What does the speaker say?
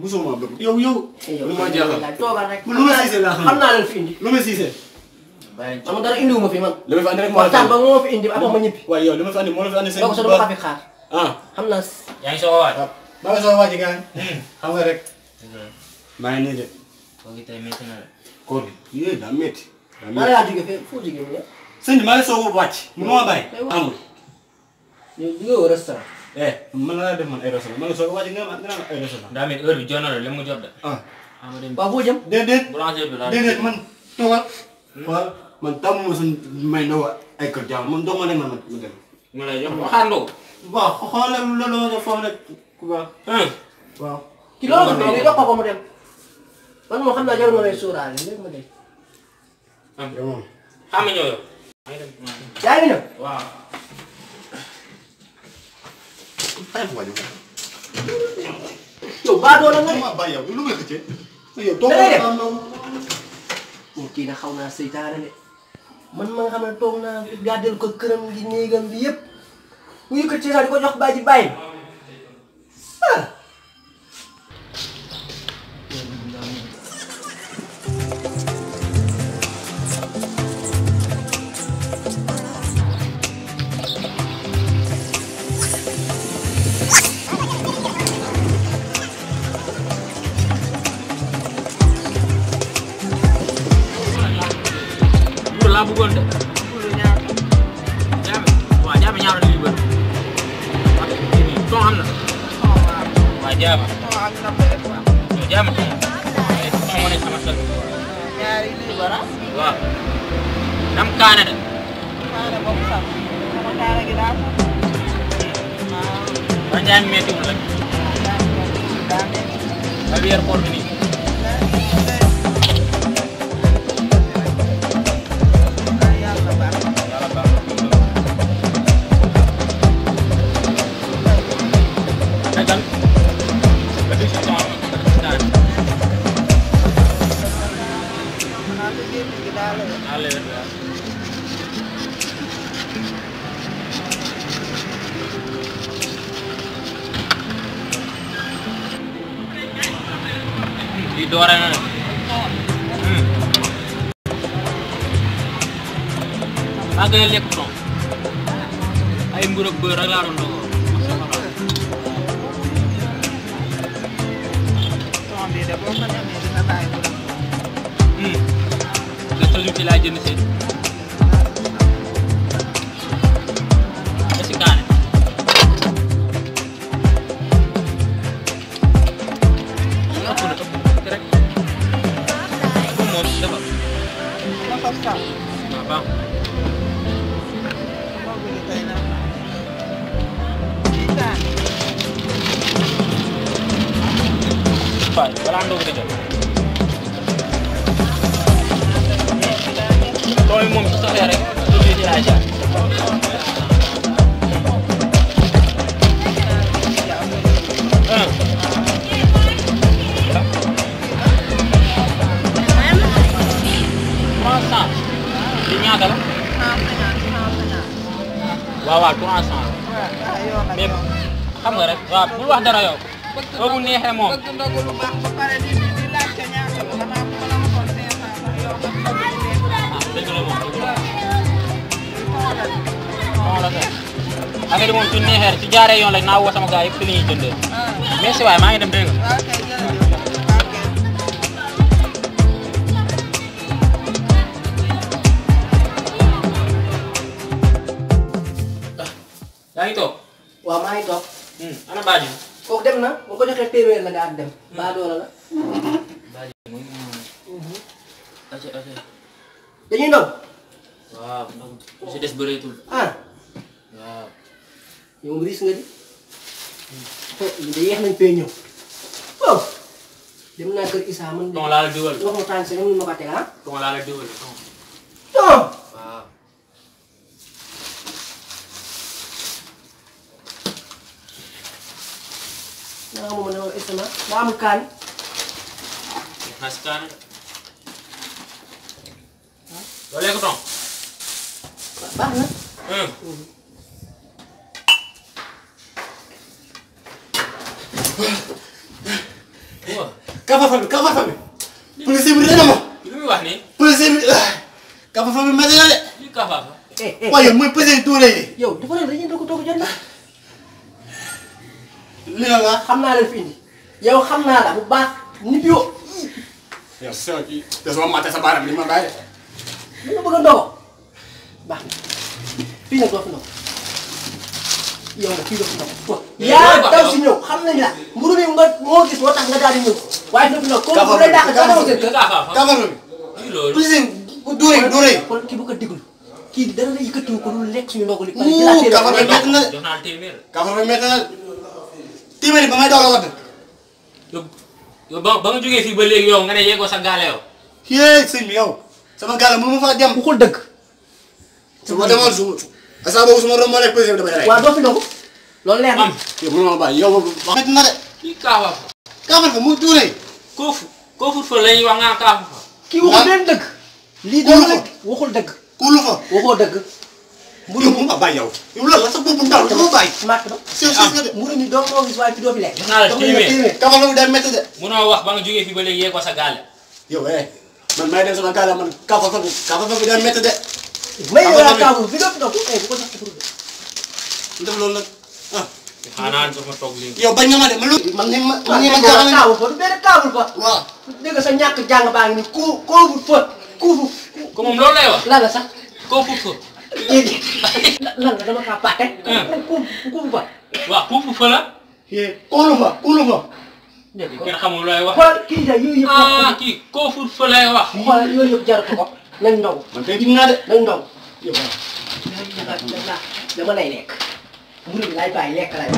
musuma bëgg yow lu ma jaaxal toogal rek lu ma siisee laa xam naa leen fi indi lu ma siisee am dara indiwuma fi man li ma fi andi rek waxtaan ba moo fi indi après ma ñibbi waaye yow li ma fi andi moo la fi andi seen ko sa dama fi xaar xam naa yaa ngi soo waaj ba nga soo waaj gaan xam nga rek maa ngi nii de koo gi tey métti na la koor gi yee daa métti maa laa jóge fee foo jóge mu sëñ bi maa ngi soo wàcc mënu ma bàyyi amul yow jóge woo restaurant mën naa def man ay restaurant man soo wàcc nga ma ay restaurant daa mel heure bi jono la li mu jot de ama dem waaw foo jëm déedéet boulanger bi déedéet man toogal xool man tàmm ma suñ may ndaw ay kër jàmm man dox ma ne man dem mu lay jox waxaandoo waaw xoolal loolu ma def foofu rek ku baax waaw ki loolu ko jox ko mu dem man moo xam naa jarul ma lay sóoraale léegi ma dem yow moom xam nga ñëw yow yaa ngi ñëw waaw yow baa doole nga ma bàyyi yow lu may xëccee yow toog moom kii na xaw naa seytaane de man ma nga xam ne toog naa gàddeel ko këram gi néegam bi yëpp mu yëkkat ci sax di ko jox bàyyi ji bàyyi laa bëggoon de jaame ñaar la bëgg ton am na waaw jaama jaama ton moo nekk sama xel ñaari li bara waaw dam kaane de kaane boobu sax sama kaane gi daa ba njaay mi méttiwul rek ba bi airport bi nii di doore na maa gën a lekk ton ay mburu ak beurre rek laa doon dogoo ton bi de boo ko ñamee dina bàyyi bu nga tëju ci laa jënd seen ba si kaane ëpp na rek moom dafa ma fas sax waaw baax boobu li tey na kaane waaye balaa ndogu di jot tool moom su saxee rek tëju ci laa jaar ñaata la waaw waaw 300 mais xam nga rek waaw bul wax dara yow boobu neexee moom bëgg ndogu lu baax ba pare di laajte ñaata la xanaa bu ma la waxoon 500 yow nga dëgg la moom dëgg la affaire moom su neexee su jaaree yoon rek naa woo sama gars yëpp fi li ñuy jëndee merci waay maa ngi dem dégg nga yaa ngi toog. waaw maa ngi toog. ana Badji. kooku dem na boo ko joxee téeméer la daal dem. baa doola la. Badji mooy. dañuy ndaw. waaw ndaw lu si des bëreetul. ah. waaw. yow mu risque nga di. li de yéex nañ fee ñëw. waaw. dem naa kër Issa man. ton laa la diwal. wax ma tànn si ne mun ma ko teg ah. ton laa la diwal ton. non. waaw. naa xamuma ne woon Issa daa amul kaani. naa si kaane. doo lekk ton. waaw baax na. waaw. Kafa bi. policier bi dina ma. lu muy wax nii. policier bi kafa bi métti na de. lii kafa. waaye mooy policier tuure yi. yow dafa ne dañuy doog jot na. li la la. xam naa leen fi indi. yow xam naa la bu baax nit yoo. yow soo kii te soo màttee sa baaraam li ma bàyyi. li nga bëgg a ndogo. baax na fii nag doo fi ndogo. yow nag fii doo fi ndogo. yaa daw si ñëw xam nañ la. mburu mi nga moo gis moo tax nga daal di ñëw. waaye doo fi ndogo comme bu lay dàq dama seen kër. kafa bi. loolu. policier tuure yi. kon kii bu ko déglu kii dara la yëkkatiwu ko lu lekk suñu ndogu li. kafa bi métti na de. jox naa téeméer. kafa bi métti na de. téeméer ba may daw la wadd. yow ba nga jógee fii ba léegi yow nga ne yeggoo sa gaale yow. yee sëñ bi yow. sama gaale mënu ma faa dem. bu ko dëgg. su ma demoon su ma boobu su ma rombalee policier bi damay rey. waaw doo fi ndogu loolu leer na. yow mënu ma bàyyi yow boobu. métti na de. kii kaafa fa. kafa bi mu tuure yi. koofu fa la ñuy wax nga kaafa fa. kii waxul leen dëgg. lii doo rek waxul dëgg. kuulu fa. waxoo dëgg. mburu mu ma bàyyi yow. yow lan la sa bopp ndaw dama bàyyi. màtt ba. mburu mi doo moo gis waaye fi doo fi lekk. jox naa la téeméer. kafa bi day métti de. munoo wax ba nga jógee fii ba léegi yeggoo sa gaale. yow man may dem sama gaale man kafa bi day métti de. may yow yaa kaabu fi doo fi ndogu bu ko jox ko pour ñu def loolu nag ah. xanaa dafa toog léegi. yow bañ nga ma de man ni ma kaabu fa du benn kaabu fa. waaw. dégg sa ñàkk jàng baa ngi ni koobu fa kuufu. ko moom loolu lay wax. lan la sax. koofu fa. lan la dama kaa paate. kuufu fa. waaw koofu fa la. kuulu fa. dégg nga kenn xamul looy wax. xool kii ja yooyu yëpp. ah kii koofu fa lay wax. xoolal yooyu yëpp jaratu ko nañ ndogu. man tey gis naa de. nañ ndogu. yow dama lay lekk. mburu bi laay bàyyi lekk laay.